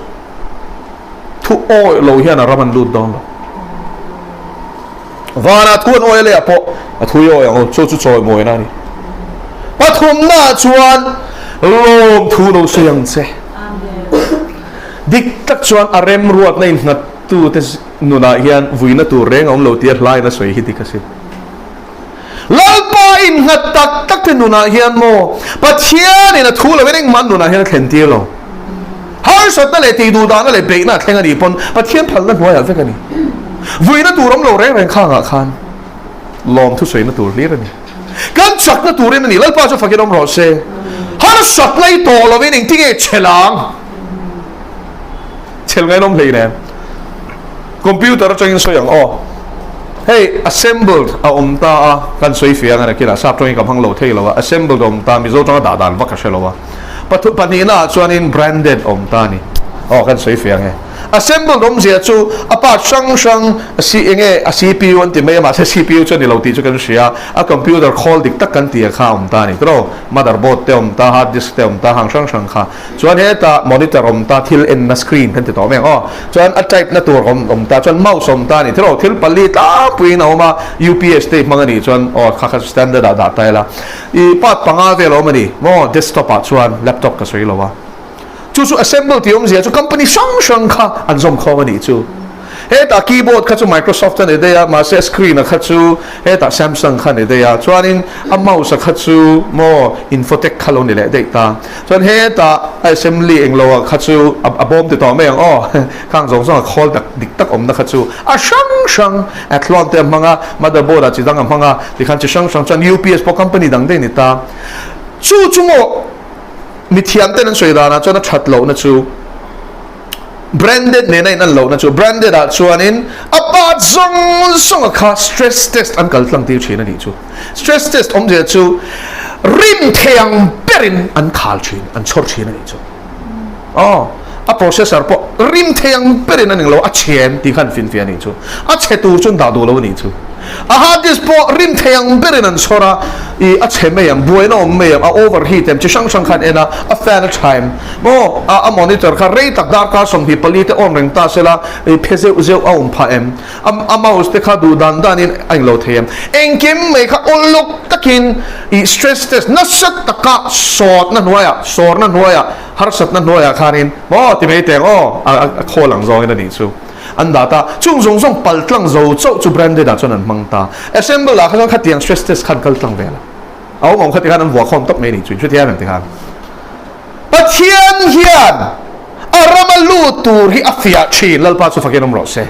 S1: Thu awih lo hian a ram an lut dawn lo. Vanah thu an awih a leiah pawh a thu i awih ang u. Chu chu chawimawina a ni. Pathumnaah chuan lawm thu lo sawi ang che. Dik tak chuan a remruatna innghat tute nunah hian vuina tur reng a awm lo tia hlain a sawi hi dik a si. Lalpa innghat tak tak te nunah hian maw Pathianin a thu lovin engmah an nunah hian a thlen tir lo. Harsatna leh tihduhdahna leh beihna a thleng a nih pawn Pathian phalna hnuaiah vek a ni. Vuina tur awm lo reng reng khangah khan lawm thusawina tur hlir a ni. Kan chakna turin a ni. Lalpa chu fakin awm rawh se. Harsatna i tawh lovin engtinge chhe lang? Chhel ngainawm hlei nen. Computer atangin sawi ang aw. Hei assembled a awm ta a, kan sawi fiang a nakinah sap tawngin ka hmang lo thei lo a, assembled a awm ta, Mizo tawnga dah dan vak ka hre lo a. Pathu pahnihna ah chuanin branded a awm ta a ni. Aw kan sawi fiang e. Assembled awmzia chu a part hrang hrang si enge a CPU an ti mai a mahse CPU chu a ni lo tih chu kan hria a, computer khawl dik tak kan tih a kha a awm ta a ni. Tiraw motherboard te a awm ta, hard disk te a awm ta, hang hrang hrang kha. Chuan hetah monitor awm ta thil enna screen kan ti tawh mai ang aw. Chuan a type na tur awm awm ta chuan mouse awm ta a ni. Thil aw thil pali tlangpuiin a awm a, UPS te i hmang a nih chuan aw kha kha standard ah dah ta ila. I part panga vel a awm a ni maw desktop ah chuan laptop ka sawi lo a. Chu chu assemble tih awmzia chu company hrang hrang kha an zawm khawm a nih chu. Hetah keyboard kha chu Microsoft a ni daih a, mahse a screen a kha chu hetah Samsung kha a ni daih a, chuanin a mouse a kha chu maw Infotech kha lo ni leh daih ta. Chuan hetah a assembly englo a kha chu a bawm ti tawh mai ang aw, khang zawng zawng a khawl tak dik tak awmna kha chu a hrang hrang Athlon te a hmang a, motherboard ah chi dang a hmang a, tikhan chi hrang hrang chuan UPS pawh company dang daih a ni ta. Chu chu maw mithiam ten an sawi danah chuan a that lohna chu Branded nena in an lohna chu branded ah chuanin a part zawng zawng a kha stress test an kal tlang tir thin a nih chu. Stress test awmzia chu rim thei ang berin an khal thin, an chhawr thin a nih chu. Aw, a processor pawh rim thei ang berin a ning lo, a chhe em tih kha an finfiah a nih chu. A chhe tur chu an dah duh lo a nih chu. A hard disk pawh rim thei ang berin an chhawr a, ih a chhe mai ang, buaina awm mai ang, a overheat em, chi hrang hrang khan en a, a fan a tha em, maw a monitor kha rei tak darkar 24 te on reng ta sela, ih phe zeuh zeuh a awm phah em, a a mouse te kha duh dan danin a englo thei em, engkim mai kha uluk takin ih stress test nasa taka sawtna hnuaiah, sawrna hnuaiah, harsatna hnuaiah khanin maw ti mai teng aw a khawl ang zawngin a nih chu. An dah ta. Chung zawng zawng pal tlang zo chauh chu branded ah chuan an hmang ta. Assemble ah kha chuan khatiang stress test khan kal tlang vel a. A awm awm kha tikhan an vuah khawm tawp mai a ni chu. Hrethiam em tikhan? Pathian hian a rama lut tur hi a fiah thin. Lalpa chu fakin awm rawh se.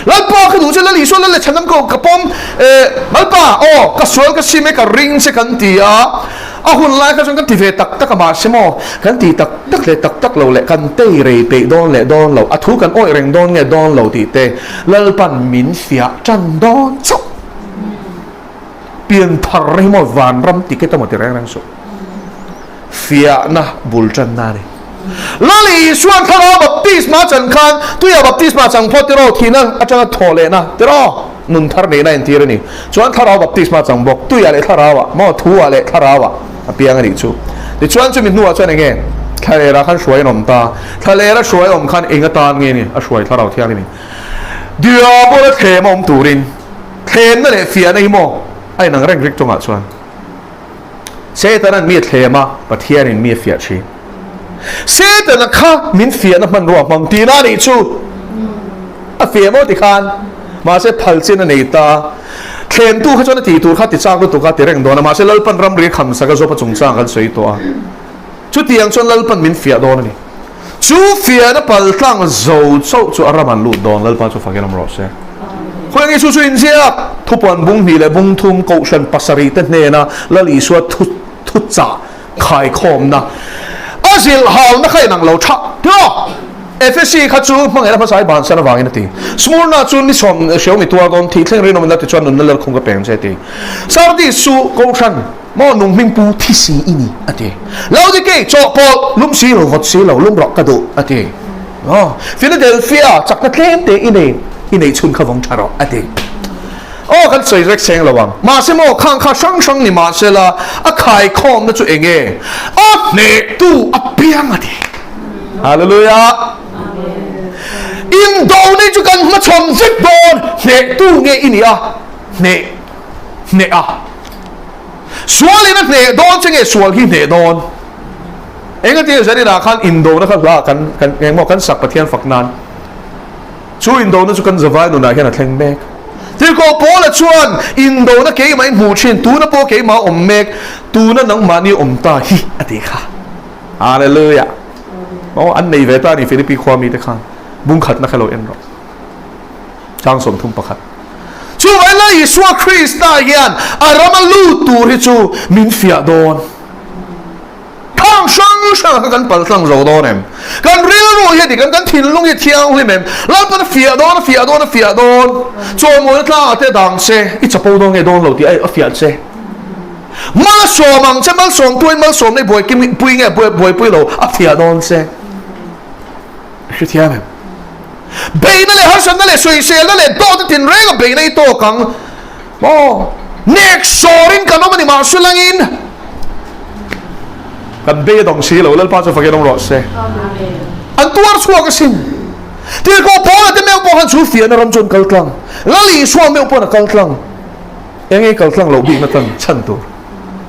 S1: Lalpa ka duh che Lal Isua Lal leh chhanam ka ka pawm eh Lalpa aw ka sual ka sim e ka ring che kan ti a. A hun lai kha chuan kan ti ve tak tak a mahse maw kan ti tak tak leh tak tak lo leh kan tei rei peih dawn leh dawn lo, a thu kan awih reng dawn nge dawn lo tih te Lalpan min fiah tan dawn chauh. Pian thar hi maw vanram ticket emaw ti reng reng suh. Fiahna bul tanna a ni. Lal Isuan thlarau baptisma chan khan tuia baptisma chang phawt tiraw thihna atanga thawh lehna tiraw nun thar neihna entir a ni. Chuan thlarau baptisma chang bawk tuia leh thlarauah maw thuah leh thlarauah a piang a nih chu. Tichuan chumi hnuah chuan enge thlalera khan hruai an awm ta. Thlalera hruai awm khan eng atan nge ni a hruai thlarau thianghlim in Diabola thlem a awm turin thlemna leh fiahna hi maw a inang reng rik tawngah chuan. Setana'n mi a thlem a, Pathianin mi a fiah thin. Setana kha min fiahna hmanrua hmang tihna a nih chu. A fiah maw ti khan, mahse phal chin a nei ta. Thlemtu kha chuan a tih tur kha ti chak lutuk a ti reng dawn a, mahse Lalpan ramri kham sak a zawp a chungchang kan sawi tawh a. Chutiang chuan Lalpan min fiah dawn a ni. Chu fiahna pal tlang zo chauh chu a ram an lut dawn, Lalpa chu fakin awm rawh se. Khawi nge chu chu inziak? Thupuan bung hnih leh bung thum kohhran pasarih te hnena Lal Isua thu thuchah khaikhawmna a zilh hauna kha inang lo tha tiraw? Efesi kha chu hmangaihna hmasa i bansan avangin a ti. Smurna chu ni sawm hreu mi tuar dawn thih thleng rinawmin a ti chuan nunna lalkhum ka peng che a ti. Sardis chu kohhran Maw nung hming pu thi si i ni a ti. Laodikei chawhpawlh lum si lo vawt si lo lum rawh ka duh a ti. Aw Philadelphia chakna tlem te i nei i neih chhun kha vawng tha rawh a ti. Aw kan sawi rek seng lo ang. Mahse maw khang kha hrang hrang ni mahsela a khaikhawmna chu eng nge? A hnehtu a piang a ti. Hallelujah. Indona chu kan hmachhawn vek dawn hnehtu nge i nih a hneh hneh a. Sualin a hneh dawn che nge sual hi hneh dawn? Engati Zaninah khan indona kha hla kan kan engmaw kan sak Pathian fak nan. Chu indona chu kan zavai nunah hian a thleng mek. Tirhkoh Paula chuan indona keimah i hmuh thin, tuna pawh keimah awm mek, tuna nangmahni awm ta hi a ti kha. Hallelujah! Aw an nei ve ta a ni Philippi khua mite khan bungkhatna kha lo en rawh. Chang 31. Chuvai la Isua Krista hian a rama lut tur hi chu min fiah dawn. Thang hrang hrang kha kan pal tlang zo dawn em? Kan rilru hi a dik em? Kan thinlung hi a thianghlim em? Lalpan a fiah dawn, a fiah dawn, a fiah dawn. Chawimawina tlangah te dang che, i chapo dawn nge dawn lo tih a fiah che. Malsawm ang che, malsawm tuain malsawmna i buaipui nge buaipui lo, a fiah dawn che. Hrethiam em? Beihna leh harsatna leh sawiselna leh dawt a tinreng a beihna i tawk ang. Maw? Nek sawrin kan awm a ni mahse langin kan bei a dawng si lo. Lalpa chu fakin awm rawh se. An tuar chhuak asin. Tirhkoh Paula te meuh pawh khan chu fiahna ram chu an kal tlang. Lal Isua meuh pawh an kal tlang. Eng nge kal tlang loh bikna tan chhan tur?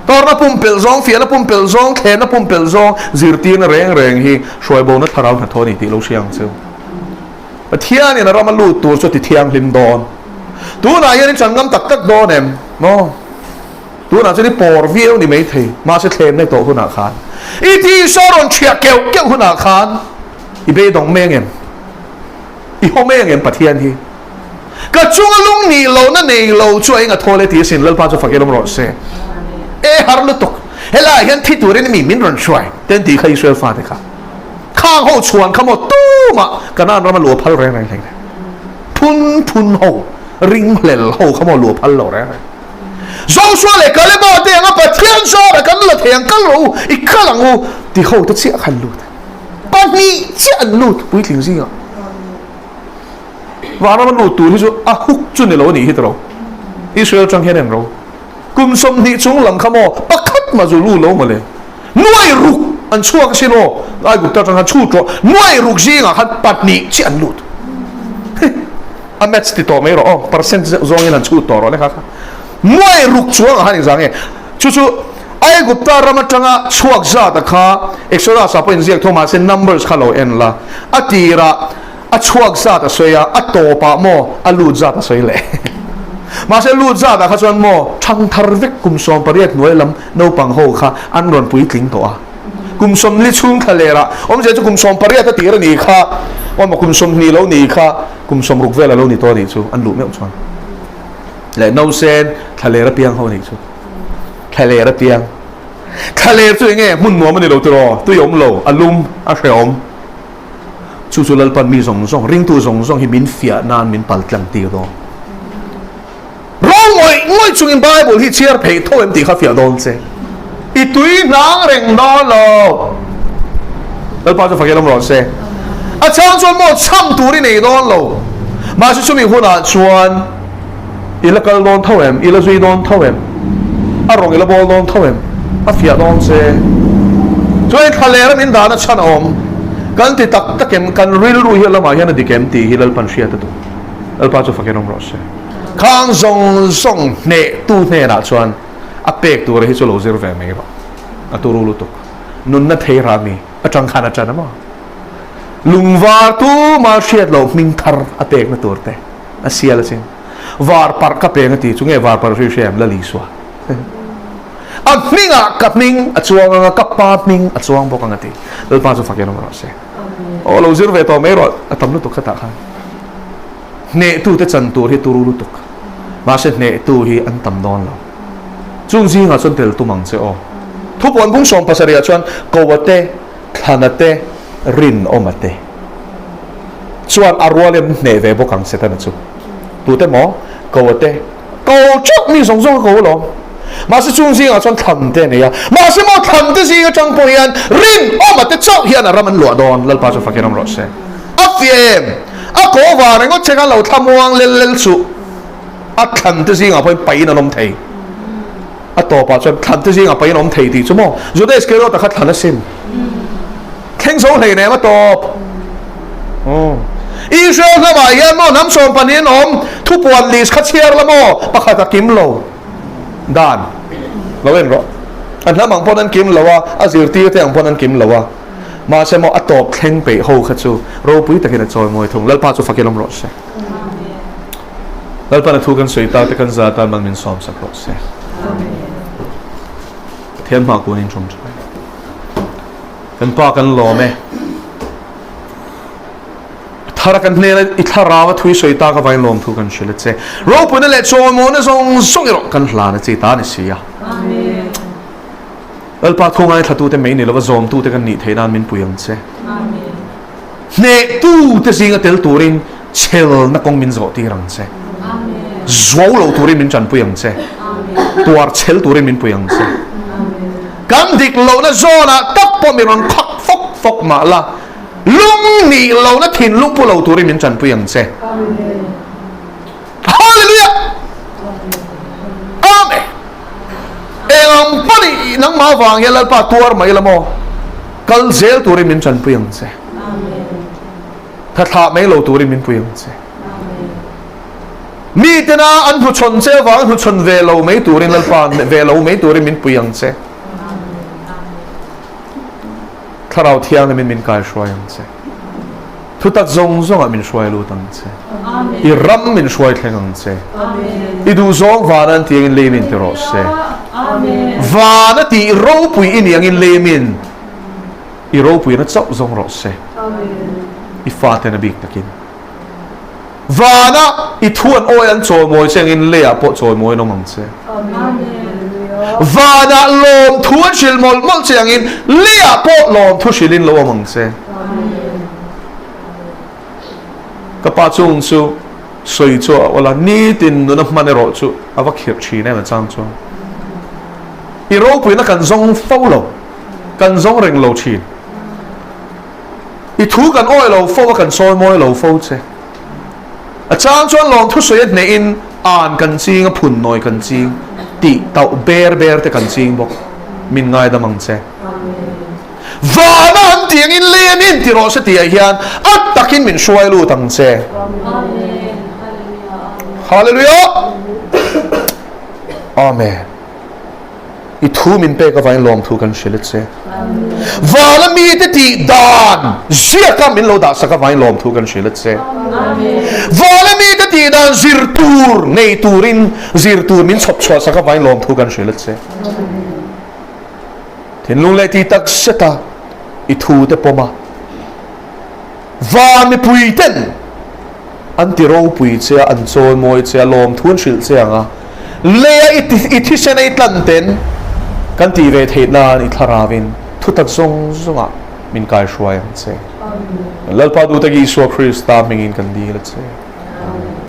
S1: Tawrhna pumpelh zawng, fiahna pumpelh zawng, thlenna pumpelh zawng, zirtirna reng reng hi hruaibona thlarau hnathawh a ni tih lo hria ang cheu. Pathianin a rama lut tur chu a ti thianghlim dawn. Tunah hian i chan ngam tak tak dawn em? Maw? Tunah chuan i pawr viau ni maithei, mahse thlenna i tawh hunah khan, i tisa rawn thiah keuh keuh hunah khan i beidawng mai ang em? I haw mai ang em Pathian hi? Ka chunga lung nih lohna nei lo chu a eng a thawl e ti asin, Lalpa chu fak ilawm rawh se. E har lutuk, helaiah hian thi turin mi min rawn hruai te an tih kha Israel fate kha. Khang ho chhuan kha maw tumah Kanaan rama luah phal reng reng hlei hlei. Phun phun ho, ringhlel ho kha maw luah phal lo reng reng. Joshua leh Kaleba te anga Pathian zawrah kan la thei ang kal rawh u, i kal ang u ti ho te chiah kha an lut. Pahnih chiah an lut puitling zingah. Vanram a lut tur hi chu a huk chu ni lo a nih hi tiro. Israel atang hian en ro. Kum 20 chung lam kha maw pakhat mah zu lu lo mawle. Nuai ruk an chhuak asin aw, Aigupta atang khan chhut rawh, nuai ruk zingah khan pahnih chiah an lut. A maths ti tawh mai rawh aw, percent zawngin an chhut tawh rawh le kha kha. Nuai ruk chuangah khan engzah nge? Chu chu Aigupta ram atanga chhuak zata kha Exodus ah pawh inziak tho mahse numbers kha lo en la, a tirah a chhuak zat a sawi a, a tawpah maw a lut zat a sawi leh. Mahse lut zatah kha chuan maw thangthar vek kum 18 hnuai lam naupang ho kha an rawn puitling tawh a. Kum 40 chhung thla lerah awmzia chu kum 18 a tir a nih kha, awm kum 20 lo nih kha, kum 60 vel a lo ni tawh a nih chu an luh meuh chuan. Leh nausen thla ler apiang ho a nih chu. Thla ler apiang. Thla ler chu enge hmun nuam a ni lo tiraw? Tui awm lo, a lum, a hrehawm. Chu chu Lalpan mi zawng zawng, ringtu zawng zawng hi min fiah nan min pal tlang tir dawn. Rawng ngawih ngawih chungin Bible hi chhiar pheih tho em tih kha fiah dawn che. I tui hnang reng dawn lo. Lalpa chu fakil awm rawh se. A chang chuan maw chham tur i nei dawn lo. Mahse chumi hunah chuan i la kal dawn tho em? I la zui dawn tho em? A rawng i la bawl dawn tho em? A fiah dawn che. Chuan thla lera min dahna chhan a awm. Kan ti tak tak em? Kan rilru hi a lamah hian a dik em tih hi Lalpan hriat a duh. Lalpa chu fakin awm rawh se. Khang zawng zawng hnehtu hnenah chuan a pek tura hi chu lo zir ve mai rawh. A turu lutuk. Nunna thei rami atang khan a tan a maw? Lungvar tuma hriat loh hming thar a pekna tur te. A sial a sin. Var parh ka peng a ti chu nge var parh hri hriam la Lisua. A hmingah ka hming a chuang anga ka pa hming a chuang bawk ang a ti. Lalpa chu fakin awm rawh se. Aw lo zir ve tawh mai rawh a tam lutuk khatah khan. Hnehtu te chan tur hi turu lutuk. Mahse hnehtu hi an tam dawn lo. Chung zingah chuan tel tum ang che aw. Thupuan bung 70 ah chuan Koa te, Thlana te, Rinawma te chuan a rual em hneh ve bawk ang Setana chu. Tute maw? Koa te. Ko teuh mi zawng zawng a ko alawm. Mahse chung zingah chuan thlan te a nei a. Mahse maw thlan te zing atang pawh hian Rinawma te chauh hian a ram an luah dawn. Lalpa chu fakin awm rawh se. A fiah em? A ko vang ringawt che khan lo thlamuang lel lel suh. A thlan te zingah pawhin paih in an awm thei. A tawpah chuan thlan te zingah paih in awm thei tih chu maw Juda Iskariota kha thlan asin. Thleng zo hlei nem a tawp. Israel hnamah hian maw hnam 12 an awm thupuan list kha chhiar la maw pakhat a kim lo dan lo en rawh. A hnam ang pawn an kim lo a, a zirtir te ang pawn an kim lo a. Mahse maw a tawp thleng peih ho kha chu ropui takin a chawimawi thung. Lalpa chu fakin awm rawh se. Lalpan a thu kan sawi tak te kan za tan man min sawm sak rawh se. Pathian hma kun in ṭawng ṭhai. Kan pa kan lawm e. Thara kan hnena i thlarau a thui sawi tak avangin lawm thu kan hrilh a che. Ropuina leh chawimawina zawng zawng erawh kan hlan a che ta a ni si a. Lalpa thu ngaithlatute mai ni lova zawmtute kan nih theih nan min pui ang che. Hnehtu te zinga tel turin chhelna kawng min zawh tir ang che. Zuau lo turin min tanpui ang che. Tuar chhel turin min pui ang che. Kan dik lohna zawnah tak pawh mi rawn khak fawk fawk mah la, lung nih lohna thinlung pu lo turin min tanpui ang che. Hallelujah! Amen! Eng ang pawh nangmah vang hian Lalpa tuar mai la maw? Kal zel turin min tanpui ang che. Tha thlah mai lo turin min pui ang che. Mi tena an hnuchhawn che avang hnuchhawn ve lo mai turin Lalpa ve lo mai turin min pui ang che. Thlarau Thianghlimin min kai hruai ang che. Thutak zawng zawngah min hruai lut ang che. I ram min hruai thleng ang che. I duhzawng vana an tih angin leimin ti rawh se. Vana tih ropui i nih angin leimin i ropuina chauh zawng rawh se. I faten a bik takin. Vana i thu an awi an chawimawi che angin leiah pawh chawimawi an awm ang che. Vana lawmthu an hrilh mawlh mawlh che angin leiah pawh lawmthu hrilhin lo awm ang che. Ka pa chung chu sawi chu a awl a, nitin nuna hman erawh chu a va khirh thin em a chang chuan. I ropuina kan zawng fo lo, kan zawng reng lo thin. I thu kan awi lo fo a, kan sawi mawi lo fo che. A chang chuan lawmthu sawi a hnehin an kan ching a, phun nawi kan ching, tih tauh ber ber te kan ching bawk. Min ngaidam ang che. Vana an tih angin lei a min ti rawh se tihah hian a takin min hruai lut ang che. Hallelujah! Amen. I thu min pek avangin lawmthu kan hrilh a che. Vala mite tih dan ziaka min lo dah sak avangin lawmthu kan hrilh a che. Vala mite tih dan zir tur nei turin zir tur min chhawp chhuah sak avangin lawmthu kan hrilh a che. Thinlung leh tih tak zeta i thu te pawm a, van mipui ten an ti ropui che a, an chawi mawi che a, lawmthu an hrilh che ang a, leia i thisen a i tlan ten kan tih ve theih nan i thlarauin thutak zawng zawngah min kaihruai ang che. Lalpa duhtak Isua Krista hmingin kan dil a che.